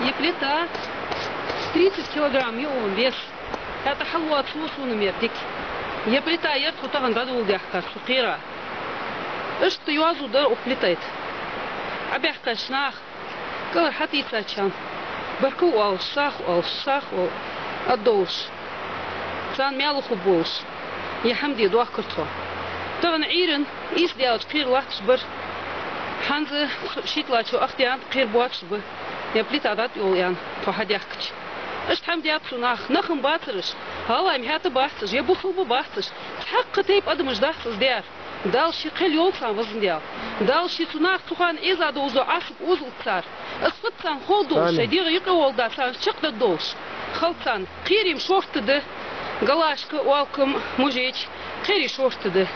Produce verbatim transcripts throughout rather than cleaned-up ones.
Ер плита тридцать килограмм я укхун вес. ХӀаьта хьалоаца сона мер дика. Ер плита яр тхо тахан дӀадоладаьхкар цу кхера. Иштта йоазув дар укх плитайта. Ӏобаьхкача наха, кӀалхара хьатӀаийцачарна баркал оалаш, сагӀа оалаш, сагӀа оал-, аргдолаш. Царна маьл хургболаш, ер хӀама де доахкар тхо. Тахан Ӏуйрийна ийс даьлча кхера латташ бар. ХӀанз шийтталагӀчо ахдаьннад, кхера боацаш ба. Ер плита дӀатӀайолла аьнна тхо хьадаьхкача. Иштта хӀама даьд цу наха, нах-м бацар уж, гӀалгӀай ма хӀаьта бац уж, е бусалба бац уж. Цхьаккха тайпа адамаш дац из даьр. Дала ший кхел йолда царна, Везан Даьла. Дала ший цу наха цу хана Ӏеза довзо Ӏазап озалда цар. Из хӀаьта царна ховргдолаш, шоай дегӀа юкъе волаш, царна чакхдергдолаш хилда царна. Кхерий-м шортта да, галашка, оалкам, мужич, кхерий шортта да.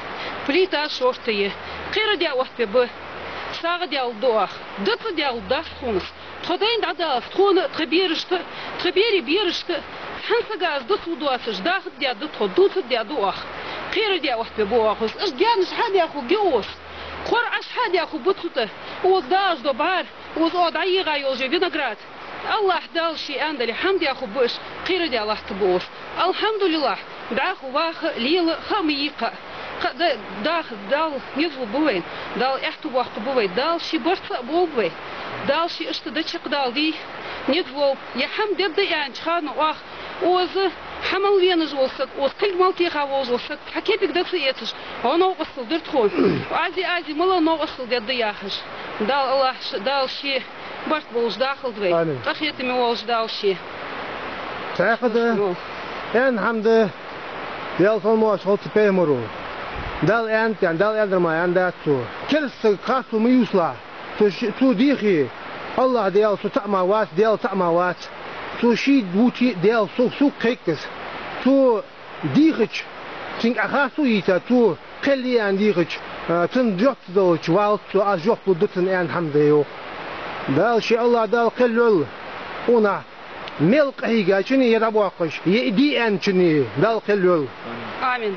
Плита шортта я. Кхера даь оттабе ба. СагӀа даьлургда оаха. Дац а даьлургдац тхона из. Тхо дайна дӀадаллалца, тхона, тха берашта, тха берий берашта, цхьан сага из дац а доацаш, дахаргдаьд тхо, дувцаргдаьд оаха. Кхера даь оттабе ба оаха из. Иштта гаьнаш хьадаь хургья укхаза. Кхор Ӏаш хьадаь хургба цу тӀа. Укхаза дагӀаш дола бӀара, укхаза оаха дӀайийгӀа йола виноград. АллахӀ Дала ше аьннадале, хӀама даь хургба уж, кхера даь латтаргба укхаза. АлхьамдулиллахӀ, дӀахо ваха, лела, ха ма йий кхы. Кхы а да-, даха Дала низ лургба вайна, Дала аьттув боаккхаргба вай, Дала ший барт а болба вай, Дала ший иштта да чакхдалдий, низ лолба. Ер хӀама дергда аьннача хана оаха, укхаза хьа мел венаш вола саг, укхаза кулг мел теха волаш вола саг, цхьа кепиг дац а эцаш, гӀо-новкъостал дир тхона. Ази-ази мала новкъостал дергда яхаш. Дала АллахӀ ш-, Дала ше барт болаш дахалда вай. Амин. Къахетаме волаш Дала ше. Цхьаькха да, аьнна хӀама да, Даьла салам-моаршал хилда цу пайхамара. Дала аьннад аьнна, Дала аьннадар мара аьннадац цо. Керста саг харцо ма ювцалахь. Цо ши-, цо дийхе, АллахӀ Даьла цу таӀама вац, Даьла таӀама вац. Цо ший вувце а Даьла сов-, сов кхайкас. Цо дийхача, цунга Ӏа харцо йийца, цо кхел я аьнна дийхача, а, цунна жоп ца далча, валац цо, аз жоп лургда цунна аьнна хӀама да йоах. Дала ше АллахӀ Дала кхел йойла укхунах мел къахьийгачунна, е дӀабоаккхаш, е де аьнначунна Дала кхел йойла. Амин.